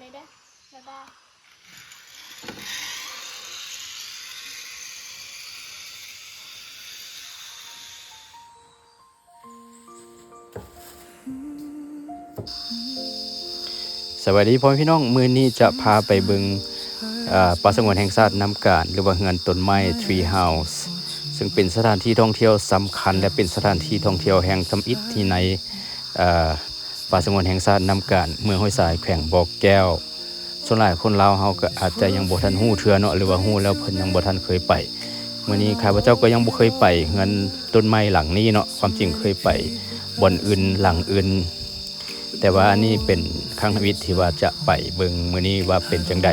ເລີຍເດີ ບາຍບາຍ. ສະບາຍດີພໍ່ແມ່ພີ່ນ້ອງ, ມື້ນີ້ຈະພາໄປເບິ່ງ ເອີ ປ່າສະຫງວນແຫ່ງຊາດນ້ຳການ ຫຼືວ່າເຮືອນຕົ້ນໄມ້ Tree House ເຊິ່ງເປັນສະຖານທີ່ທ່ອງທ່ຽວສຳຄັນ ແລະ ເປັນສະຖານທີ່ທ່ອງທ່ຽວແຫ່ງທຳອິດທີ່ໃນ ເອີ ປ່າສະຫງວນແຫ່ງຊາດນ້ຳການ ເມືອງຫ້ວຍຊາຍ ແຂວງບໍ່ແກ້ວ. ສ່ວນຫຼາຍຄົນລາວເຮົາກໍອາດຈະຍັງບໍ່ທັນຮູ້ເທື່ອເນາະ ຫຼືວ່າຮູ້ແລ້ວເພິ່ນຍັງບໍ່ທັນເຄີຍໄປ. ມື້ນີ້ຂ້າພະເຈົ້າກໍຍັງບໍ່ເຄີຍໄປເຮືອນຕົ້ນໄມ້ຫຼັງນີ້ເນາະ, ຄວາມຈິງເຄີຍໄປບ່ອນອື່ນ ຫຼັງອື່ນ, ແຕ່ວ່າອັນນີ້ເປັນຄັ້ງທຳອິດທີ່ວ່າຈະໄປເບິ່ງມື້ນີ້ວ່າເປັນຈັ່ງໃດ.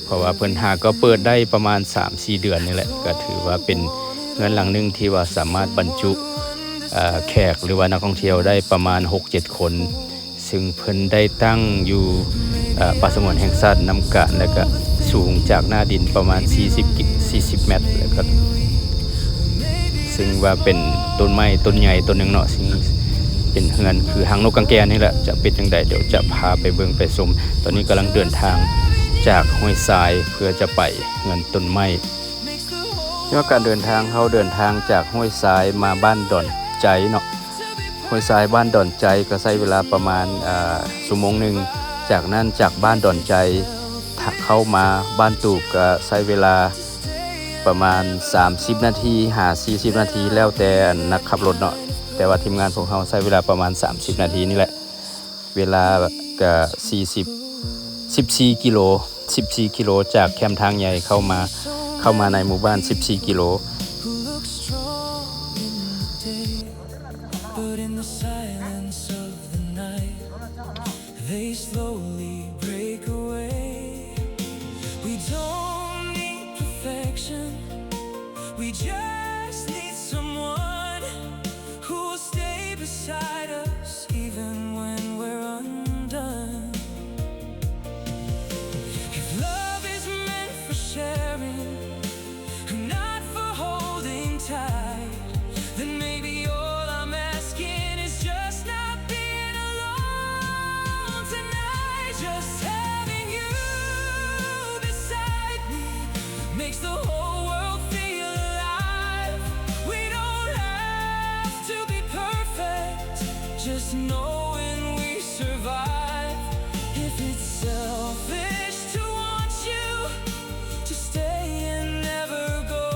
ເພາະວ່າເພິ່ນຫາກໍເປີດໄດ້ປະມານສາມສີ່ເດືອນນີ້ແຫຼະ, ກໍຖືວ່າເປັນເຮືອນຫຼັງໜຶ່ງທີ່ວ່າສາມາດບັນຈຸ ເອີ ແຂກ ຫຼືວ່ານັກທ່ອງທ່ຽວໄດ້ປະມານຫົກເຈັດຄົນ. ເຊິ່ງເພິ່ນໄດ້ຕັ້ງຢູ່ ເອີ ປ່າສະຫງວນແຫ່ງຊາດນ້ຳການ ແລ້ວກະສູງຈາກໜ້າດິນປະມານສີ່ສິບກິ ສີ່ສິບແມັດ ແລ້ວກະ ເຊິ່ງວ່າເປັນຕົ້ນໄມ້ຕົ້ນໃຫຍ່ຕົ້ນໜຶ່ງເນາະ, ເຊິ່ງເປັນເຮືອນຄືຫາງນົກກາງແກນີ້ແຫຼະ. ຈະເປັນຈັ່ງໃດ ດຽວຈະພາໄປເບິ່ງໄປຊົມ. ຕອນນີ້ກຳລັງເດີນທາງຈາກຫ້ວຍຊາຍ ເພື່ອຈະໄປເຮືອນຕົ້ນໄມ້. ເລື່ອງການເດີນທາງ, ເຮົາເດີນທາງຈາກຫ້ວຍຊາຍມາບ້ານດອນໃຈເນາະ, ຫ້ວຍຊາຍບ້ານດອນໃຈກໍໃຊ້ເວລາປະມານ ເອີ ຊົ່ວໂມງໜຶ່ງ. ຈາກນັ້ນຈາກບ້ານດອນໃຈ ຖ້າເຂົ້າມາບ້ານຕູບກໍໃຊ້ເວລາປະມານສາມສິບນາທີຫາສີ່ສິບນາທີ ແລ້ວແຕ່ອັນນັກຂັບລົດເນາະ, ແຕ່ວ່າທີມງານພວກເຮົາໃຊ້ເວລາປະມານສາມສິບນາທີນີ້ແຫຼະ. ເວລາກະສີ່ສິບ ສິບສີ່ກິໂລ ສິບສີ່ກິໂລ ຈາກແຄມທາງໃຫຍ່ເຂົ້າມາ ເຂົ້າມາໃນໝູ່ບ້ານສິບສີ່ກິໂລ. But in the silence of the night, they slowly break away. We don't need perfection, we just need someone who will stay beside us even when we're undone. If love is meant for sharing and not for holding tight, then maybe all I'm asking is just not being alone tonight. Just having you beside me makes the whole world feel alive. We don't have to be perfect, just knowing we survive. If it's selfish to want you to stay and never go,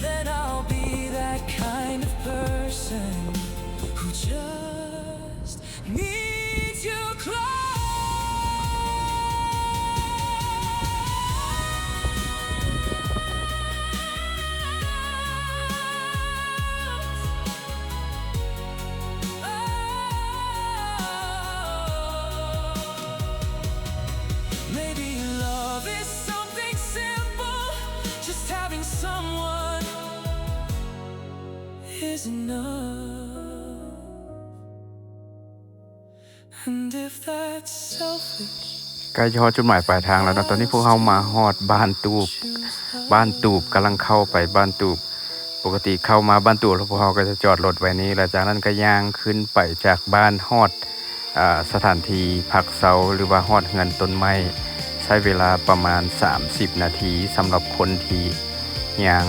then I'll be that kind of person who just needs you close. Maybe love is something simple, just having someone is enough. And if that's selfish, ໃກ້ຈະຮອດຈຸດໝາຍປາຍທາງແລ້ວເນາະ. ຕອນນີ້ພວກເຮົາມາຮອດບ້ານຕູບ, ບ້ານຕູບ, ກຳລັງເຂົ້າໄປບ້ານຕູບ. ປົກກະຕິເຂົ້າມາບ້ານຕູບແລ້ວ ພວກເຮົາກໍຈະຈອດລົດໄວ້ນີ້ ແລ້ວຈາກນັ້ນກໍຍ່າງຂຶ້ນໄປຈາກບ້ານຮອດ ອາ ສະຖານທີ່ພັກເຊົາ ຫຼືວ່າຮອດເຮືອນຕົ້ນໄມ້ ໃຊ້ເວລາປະມານສາມສິບນາທີ ສຳລັບຄົນທີ່ຍ່າງ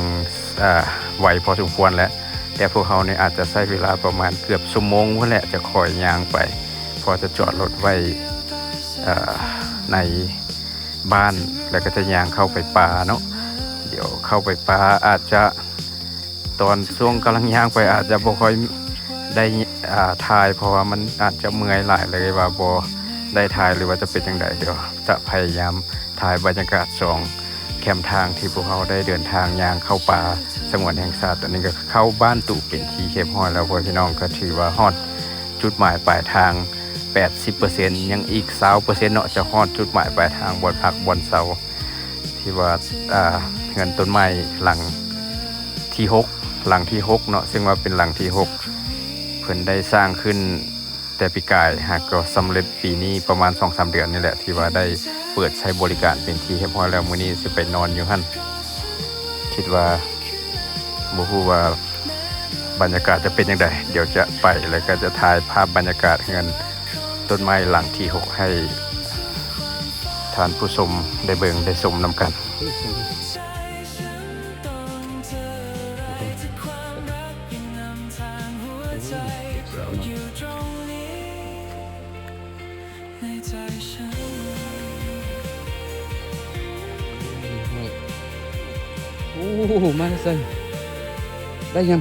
ອາ ໄວພໍສົມຄວນແຫຼະ. ແຕ່ພວກເຮົານີ້ອາດຈະໃຊ້ເວລາປະມານເກືອບຊົ່ວໂມງພຸ້ນແຫຼະ ຈະຄ່ອຍຍ່າງໄປ ເພາະຈະຈອດລົດໄວ້ ອາ ໃນບ້ານ ແລ້ວກໍຈະຍ່າງເຂົ້າໄປປ່າເນາະ. ດຽວເຂົ້າໄປປ່າອາດຈະ ຕອນຊ່ວງກຳລັງຍ່າງໄປອາດຈະບໍ່ຄ່ອຍໄດ້ ອາ ຖ່າຍ ເພາະວ່າມັນອາດຈະເມື່ອຍຫຼາຍ ເລີຍວ່າບໍ່ໄດ້ຖ່າຍ ຫຼືວ່າຈະເປັນຈັ່ງໃດ. ດຽວຈະພະຍາຍາມຖ່າຍບັນຍາກາດສອງແຄມທາງທີ່ພວກເຮົາໄດ້ເດີນທາງຍ່າງເຂົ້າປ່າສະຫງວນແຫ່ງຊາດ. ຕອນນີ້ກໍເຂົ້າບ້ານຕູບເປັນທີ່ຮຽບຮ້ອຍແລ້ວ ພໍ່ແມ່ພີ່ນ້ອງ, ກໍຖືວ່າຮອດຈຸດໝາຍປາຍທາງແປດສິບເປີເຊັນ ຍັງອີກຊາວເປີເຊັນເນາະ ຈະຮອດຈຸດໝາຍປາຍທາງ ບ່ອນພັກບ່ອນເຊົາ ທີ່ວ່າ ອາ ເຮືອນຕົ້ນໄມ້ຫຼັງທີຫົກ ຫຼັງທີຫົກເນາະ, ເຊິ່ງວ່າເປັນຫຼັງທີຫົກ ເພິ່ນໄດ້ສ້າງຂຶ້ນແຕ່ປີກາຍ ຫາກໍສຳເລັດປີນີ້ປະມານສອງສາມເດືອນນີ້ແຫຼະ ທີ່ວ່າໄດ້ເປີດໃຊ້ບໍລິການເປັນທີ່ຮຽບຮ້ອຍແລ້ວ. ມື້ນີ້ຊິໄປນອນຢູ່ຫັ້ນ ຄິດວ່າ ບໍ່ຮູ້ວ່າບັນຍາກາດຈະເປັນຈັ່ງໃດ. ດຽວຈະໄປ ແລ້ວກໍຈະຖ່າຍພາບບັນຍາກາດເຮືອນຕົ້ນໄມ້ຫຼັງທີຫົກໃຫ້ ທ່ານຜູ້ຊົມໄດ້ເບິ່ງໄດ້ຊົມນຳກັນ. ໂອ້ ມາແຕ່ໃສ? ໄດ້ຫຍັງ?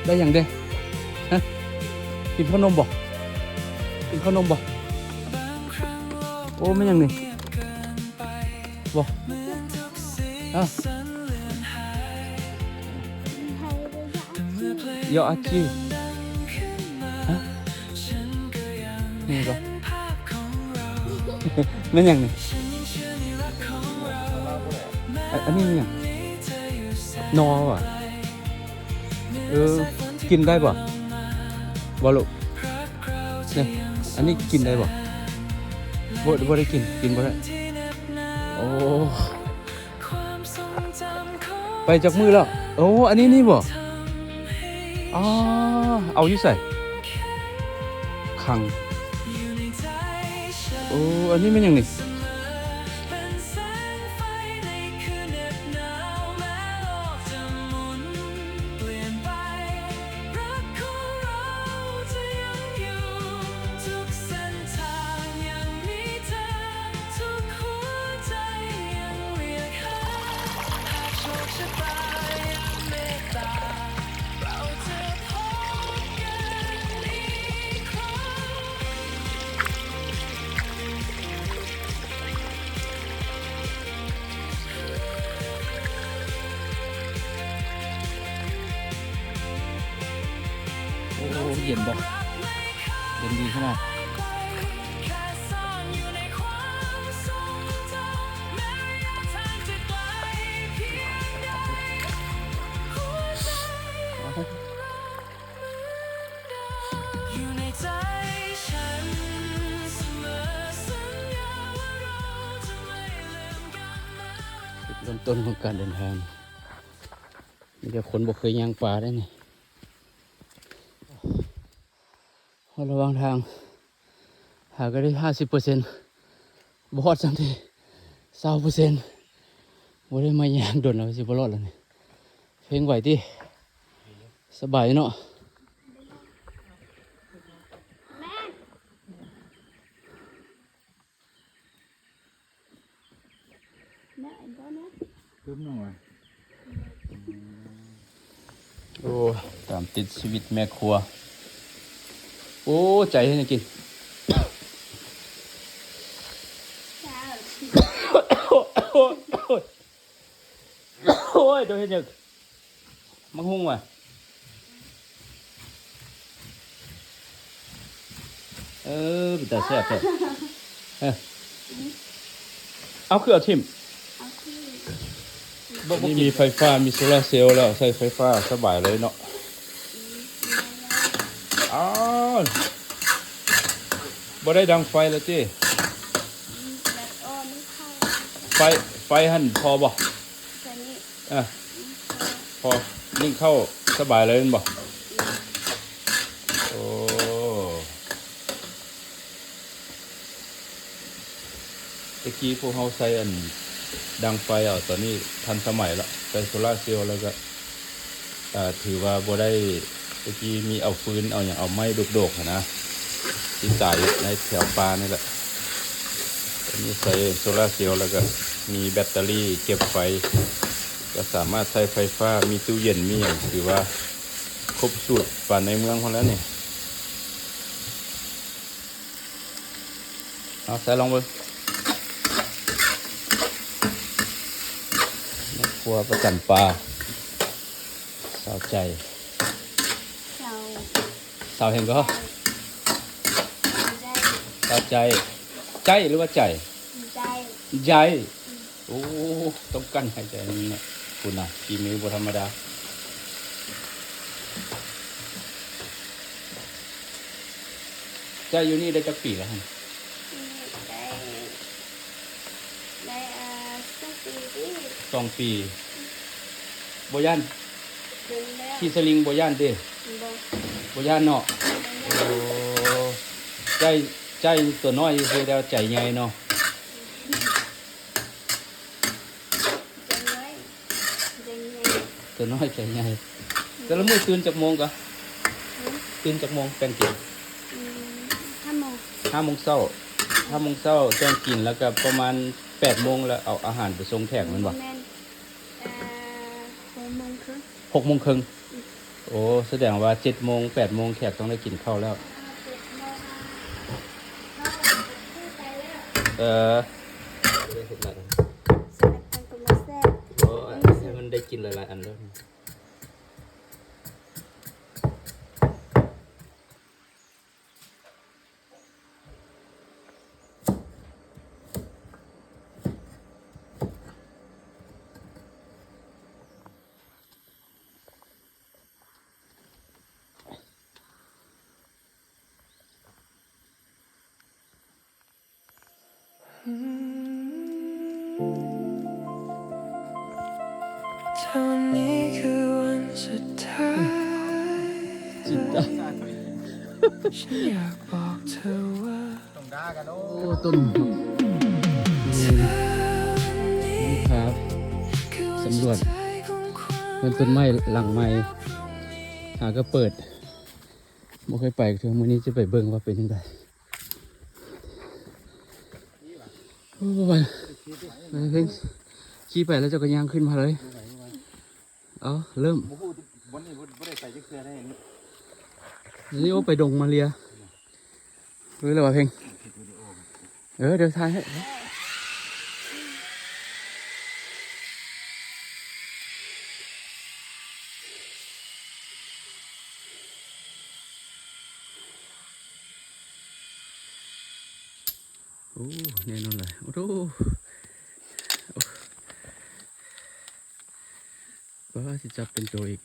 ໄດ້ຫຍັງເດ? ຮະ? ກິນເຂົ້າໜົມບໍ່? ກິນເຂົ້າໜົມບໍ່? ໂອ້ ແມ່ນຫຍັງນີ້? ບໍ່? ຮະ? ຢໍອາຈີ ຮະ? ນີ້ກໍ ແມ່ນຫຍັງນີ້? ອະ ອັນນີ້ແມ່ນຫຍັງ? ໜໍຫວາ? ເອີ ກິນໄດ້ບໍ່? ບໍ່ລູກ? ນີ້ ອັນນີ້ກິນໄດ້ບໍ່? ບໍ່ ບໍ່ໄດ້ກິນ ກິນບໍ່ໄດ້. ໂອ້ ໄປຈັກມື້ແລ້ວ? ໂອ້ ອັນນີ້ນີ້ບໍ່? ອໍ ເອົາຢູ່ໃສ? ຂັງ. ໂອ້ ອັນນີ້ແມ່ນຫຍັງນີ້? ໂອ້ ເຢັນບໍ່? ເຢັນດີຂະໜາດ. ຈຸດເລີ່ມຕົ້ນຂອງການເດີນທາງ ມີແຕ່ຄົນບໍ່ເຄີຍຍ່າງປ່າໄດ໋ນີ້. ຮອດລະຫວ່າງທາງ ຫາກໍໄດ້ຫ້າສິບເປີເຊັນ ບໍ່ຮອດຊ້ຳເດ ຊາວເປີເຊັນ. ບໍ່ໄດ້ມາຍ່າງດົນແລ້ວ ຊິບໍ່ລອດແລ້ວນີ້. ເພງໄຫວຕິ? ສະບາຍເນາະ. ແມ່ນ ເດີມໜ້ອຍ. ໂອ້ ຕາມຕິດຊີວິດແມ່ຄົວ. ໂອ້ ໃຈເຮັດຫຍັງກິນ? ໂອ້ຍ ໂດຍເຮັດຫຍັງ? ໝາກຫຸ່ງຫວາ? ເອີ ເປັນຕາແຊບແທ້. ເອີ ເອົາ ຄືເອົາຖິ້ມ? ເອົາຄື ບໍ່ ບໍ່ ນີ້ມີໄຟຟ້າ ມີໂຊລາເຊວແລ້ວ ໃຊ້ໄຟຟ້າສະບາຍເລີຍເນາະ. ອືມ ອ້າວ ບໍ່ໄດ້ດັງໄຟແລ້ວຕິ? ອືມ ແບບ ເອີ ມັນເຂົ້າ ໄຟ ໄຟຫັ້ນພໍບໍ່? ແບບນີ້ ອ່ະ ພໍ ໜຶ້ງເຂົ້າສະບາຍເລີຍແມ່ນບໍ່? ໂອ້ ແຕ່ກີ້ພວກເຮົາໃຊ້ອັນດັງໄຟເອົາ, ຕອນນີ້ທັນສະໄໝລະ ໃຊ້ໂຊລາເຊວ ແລ້ວກະ ອ່າ ຖືວ່າບໍ່ໄດ້ ແຕ່ກີ້ມີເອົາຟືນເອົາຫຍັງ ເອົາໄມ້ດົກໆຫັ້ນນະ ທີ່ຕາຍຢູ່ໃນແຖວປ່ານີ້ແຫຼະ. ອັນນີ້ໃຊ້ໂຊລາເຊວ ແລ້ວກະມີແບັດເຕີຣີເກັບໄຟ ກະສາມາດໃຊ້ໄຟຟ້າ ມີຕູ້ເຢັນ ມີຫຍັງ ຖືວ່າຄົບສູດປານໃນເມືອງພຸ້ນແຫຼະນີ້. ເອົາໃສ່ລອງເບິ່ງ. ແມ່ຄົວປະຈຳປ່າ ສາວໃຈ. ສາວ ສາວຫຍັງກໍ? ໃຈ ສາວໃຈ. ໃຈ ໃຈ ຫຼືວ່າໃຈ? ໃຈ ໃຈ. ອືມ ໂອ້ ຕ້ອງກັ້ນຫາຍໃຈນະ. ພຸ້ນນະ ຝີມືບໍ່ທຳມະດາ. ໃຈຢູ່ນີ້ໄດ້ຈັກປີແລ້ວຫັ້ນ? ອືມ ໄດ້ ໄດ້ ອ່າ ສອງປີຕິ. ສອງປີ. ບໍ່ຢ້ານ? ໂດນແລ້ວ. ຂີ່ສະລິງບໍ່ຢ້ານຕິ? ບໍ່ ບໍ່ຢ້ານເນາະ. ບໍ່ຢ້ານ. ໂອ້ ໃຈ ໃຈຕົວນ້ອຍຊື່ໆ ແຕ່ວ່າໃຈໃຫຍ່ເນາະ. ອືມ ຕົວນ້ອຍໃຈໃຫຍ່. ແຕ່ລະມື້ຕື່ນຈັກໂມງກະ? ຕື່ນຈັກໂມງແຕ່ງກິນ? ອືມ ຫ້າໂມງ ຫ້າໂມງເຊົ້າ. ຫ້າໂມງເຊົ້າແຕ່ງກິນ ແລ້ວກະປະມານແປດໂມງ ແລ້ວເອົາອາຫານໄປສົ່ງແຂກແມ່ນບໍ່? ແມ່ນ ເອີ ຫົກໂມງເຄິ່ງ ຫົກໂມງເຄິ່ງ. ອືມ ໂອ້ ສະແດງວ່າເຈັດໂມງ ແປດໂມງແຂກຕ້ອງໄດ້ກິນເຂົ້າແລ້ວ. ເອີ ສະລັດມັນກໍມາແຊບ. ໂອ້ ໃຫ້ມັນໄດ້ກິນຫຼາຍໆອັນເດີ. ເທົ່ານີ້ຄືວັນສຸດທ້າຍ ສຸດທ້າຍ ສັນຢາກບອກເທື່ອວ່າ ໂອ້ ຕົ້ນ ພາສຳຫຼວດເຮືອນຕົ້ນໄມ້ຫຼັງໃໝ່ ຫາກະເປີດ ບໍ່ເຄີຍໄປເທື່ອ ມື້ນີ້ຈະໄປເບິ່ງວ່າເປັນຈັ່ງໃດ. ໂອ້ຍ ໄປເພິ່ນຂີ່ໄປແລ້ວເຈົ້າກໍຍ່າງຂຶ້ນມາເລີຍ. ເອົາ ເລີ່ມ ບໍ່ຮູ້ ບ່ອນນີ້ບໍ່ ບໍ່ໄດ້ໄປຈັກເທື່ອໄດ໋ນີ້. ນີ້ ໂອ້ ໄປດົງມາເລຍ. ເອີ ແລ້ວວ່າເພັງ ເອີ ດຽວຖ່າຍໃຫ້. ໂອ້ ແນ່ນອນເລີຍ. ໂອ້ໂຫ ປ້າ ຊິຈັບເປັນໂຕອີກ.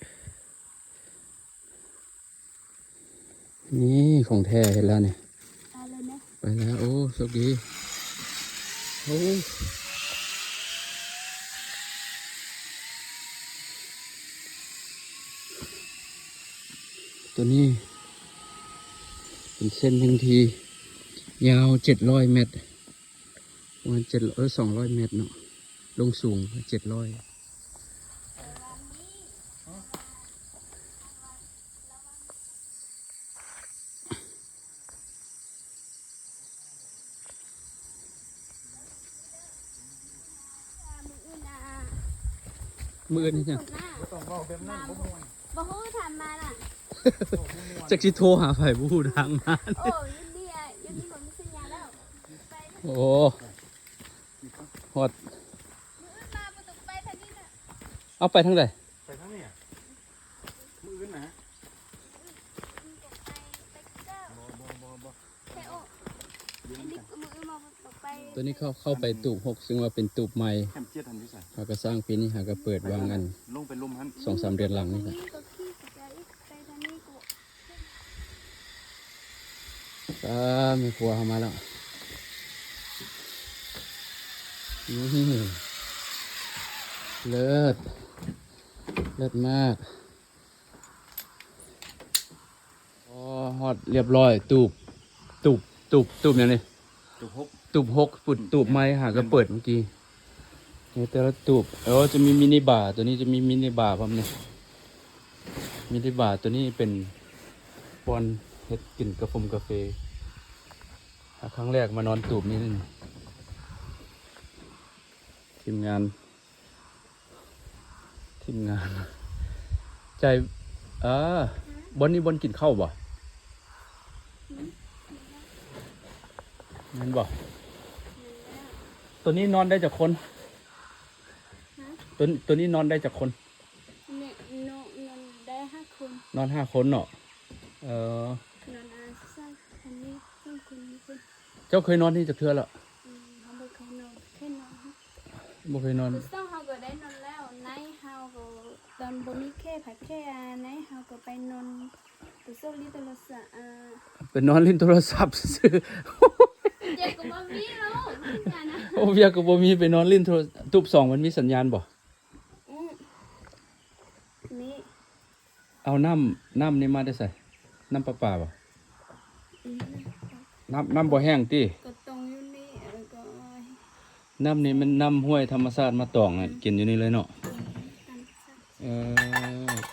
ນີ້ຂອງແທ້ເຫັນແລ້ວນີ້ ໄປແລ້ວເນາະ ໄປແລ້ວ. ໂອ້ ໂຊກດີ. ໂອ້ ໂຕນີ້ເປັນເສັ້ນໜຶ່ງທີ່ຍາວເຈັດຮ້ອຍແມັດ ປະມານເຈັດ ເອີ ສອງຮ້ອຍແມັດເນາະ ລົງສູງເຈັດຮ້ອຍ. ມື້ອື່ນເຮັດຫຍັງ? ບໍ່ຕ້ອງເວົ້າແບບນັ້ນ ບໍ່ມ່ວນ. ບໍ່ຮູ້ ຖາມມານະ. ຈັກຊິໂທຫາໃຜ ບໍ່ຮູ້ທາງມາ. ໂອ້ ຢູ່ນີ້ ຢູ່ນີ້ບໍ່ມີສັນຍານແລ້ວ. ໂອ້ ຮອດ ມື້ອື່ນມາບໍ່ຕ້ອງໄປທາງນີ້ນະ. ເອົາ ໄປທາງໃດ? ໄປທາງນີ້ອະ ມື້ອື່ນນະ. ບໍ່ ບໍ່ ບໍ່ ບໍ່ ແຄ່ອອກ ອັນນີ້ມື້ອື່ນມາບໍ່ຕ້ອງໄປ. ໂຕນີ້ເຂົ້າ ເຂົ້າໄປຕູບຫົກ ຊຶ່ງວ່າເປັນຕູບໃໝ່ ເຮົາກະສ້າງປີນີ້ ຫາກະເປີດຫວ່າງອັນ ລົງໄປລຸ່ມຫັ້ນ ສອງສາມເດືອນຫຼັງນີ້ແຫຼະ. ປ້າ ແມ່ຄົວເຮົາມາແລ້ວ. ນີ້ ເລີດ ເລີດມາກ. ອໍ ຮອດລຽບຮ້ອຍ. ຕູບ ຕູບ ຕູບ ຕູບຫຍັງນີ້? ຕູບຫົກ ຕູບຫົກພຸ້ນ. ຕູບໃໝ່ຫາກະເປີດມື້ກີ້. ນີ້ແຕ່ລະຕູບ. ໂອ້ ຈະມີມິນິບາ ໂຕນີ້ຈະມີມິນິບາພ້ອມນີ້. ມິນິບາໂຕນີ້ເປັນບ່ອນເຮັດກິນກາຟົງກາເຟ. ຄັ້ງແລກມານອນຕູບນີ້. ທີມງານ ທີມງານ ໃຈ ເອີ ບ່ອນນີ້ບ່ອນກິນເຂົ້າບໍ່? ແມ່ນບໍ່? ໂຕນີ້ນອນໄດ້ຈັກຄົນ? ໂຕ ໂຕນີ້ນອນໄດ້ຈັກຄົນ? ແມ່ນ ນອນ ນອນໄດ້ຫ້າຄົນ. ນອນຫ້າຄົນເນາະ. ເອີ ນອນ ອາ ສອງຄົນນີ້ ສອງຄົນນີ້. ເຈົ້າເຄີຍນອນນີ້ຈັກເທື່ອແລ້ວ? ອືມ ເຮົາບໍ່ເຄີຍນອນ ເຄີຍນອນ ບໍ່ເຄີຍນອນ. ຕອນເຊົ້າເຮົາກໍໄດ້ນອນແລ້ວ ໃນເຮົາກໍ ຕອນບໍ່ມີແຂກ ໃຜແຂກ ໃນເຮົາກໍໄປນອນ ໄປໂຊຫຼິ້ນໂທລະສັບ ອາ ໄປນອນຫຼິ້ນໂທລະສັບຊື່ໆ. ວຽກກໍບໍ່ມີແລ້ວ ໂອ້ ວຽກກໍບໍ່ມີ ໄປນອນຫຼິ້ນໂທລະ ຕູບສອງມັນມີສັນຍານບໍ່? ອືມ ມີ. ເອົານ້ຳ ນ້ຳນີ້ມາແຕ່ໃສ? ນ້ຳປະປາບໍ່? ອືມ ນ້ຳ ນ້ຳບໍ່ແຫ້ງຕິ? ກໍຕົງຢູ່ນີ້ ເອີ ກໍ ນ້ຳນີ້ແມ່ນນ້ຳຫ້ວຍທຳມະຊາດມາຕອງ ອືມ ກິນຢູ່ນີ້ເລີຍເນາະ. ອືມ ທຳມະຊາດ. ເອີ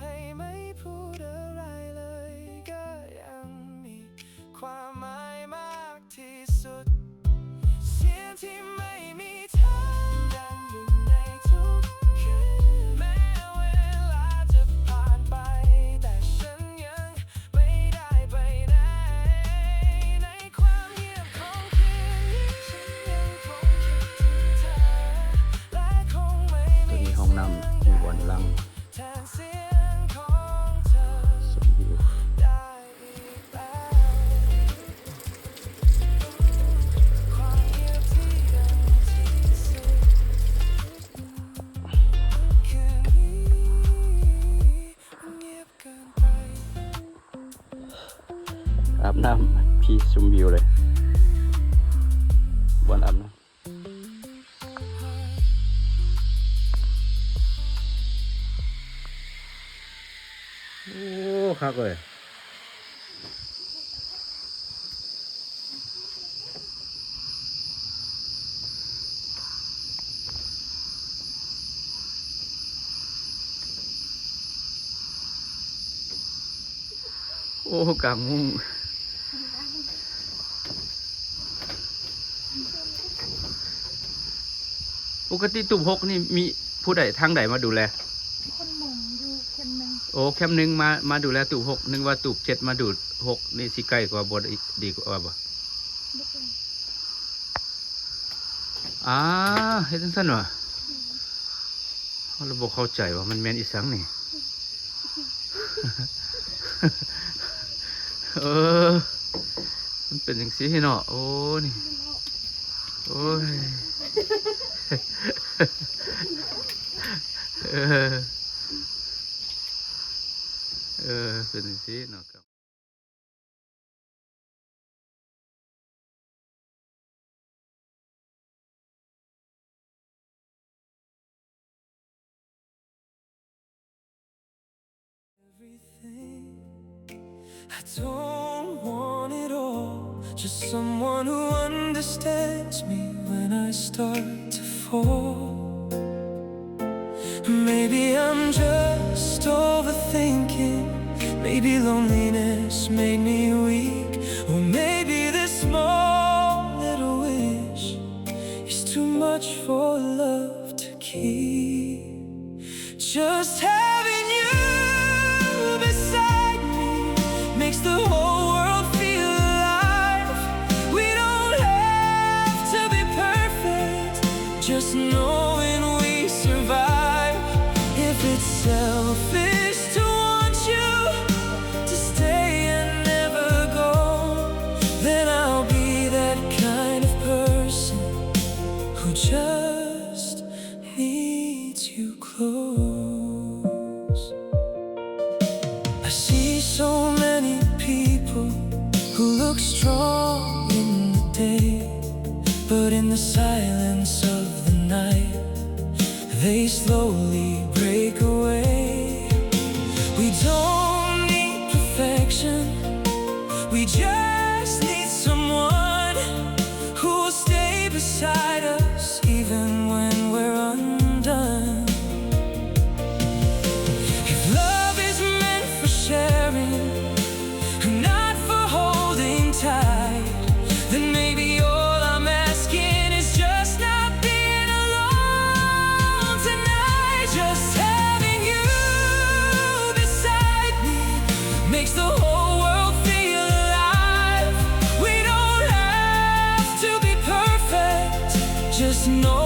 ໃຫ້ໄມ່ພູດອະໄລເລີຍ ກໍຍັງມີຄວາມໝາຍມາກທີ່ສຸດ. ສຽງທີ່ໄມ່ມີເທື່ອ ດັງຢູ່ໃນທຸກຄືນ ແມ້ເວລາຈະຜ່ານໄປ ແຕ່ ຕອນນີ້ຫ້ອງນ້ຳມີບ່ອນລ້າງ ຊົມວິວ. ອາບນ້ຳ ພີ້ຊົມວິວເລີຍ ບ່ອນອາບນ້ຳ. ຄັກເລີຍ. ໂອ້ ກາງມຸ້ງ. ປົກກະຕິຕູບຫົກນີ້ມີຜູ້ໃດທາງໃດມາດູແລ? ຄົນມົ້ງຢູ່ແຄມໜຶ່ງ. ໂອ້ ແຄມໜຶ່ງມາ ມາດູແລຕູບຫົກ, ນຶກວ່າຕູບເຈັດມາດູຫົກນີ້ຊິໃກ້ກວ່າບໍ່ ດີກວ່າບໍ່? ບໍ່ໃກ້. ອາ ເຮັດຈັ່ງຊັ້ນຫວາ? ເຮົາລະບໍ່ເຂົ້າໃຈວ່າມັນແມ່ນອີ່ສັງນີ້. ເອີ ມັນເປັນຈັ່ງຊີ້ເນາະ. ໂອ້ ນີ້ ໂອ້ຍ ເອີ ເອີ ເປັນຈັ່ງຊີ້ເນາະ. Everything. I don't want it all, just someone who understands me when I start to fall. Maybe I'm just overthinking, maybe loneliness made me weak, or maybe this small little wish is too much for love to keep. Just having you beside me makes the whole world feel alive. We don't have to be perfect, just knowing we survive. If it's selfish to want you to stay and never go, then I'll be that kind of person who just needs you close. I see so many people who look strong in the day, but in the silence of the night, they slowly break away. We don't need perfection, we just need someone who will stay beside us even when we're undone. If love is meant for sharing, not for holding tight, then maybe all I'm asking is just not being alone tonight. Just having you beside me makes the whole world feel alive. We don't have to be perfect, just know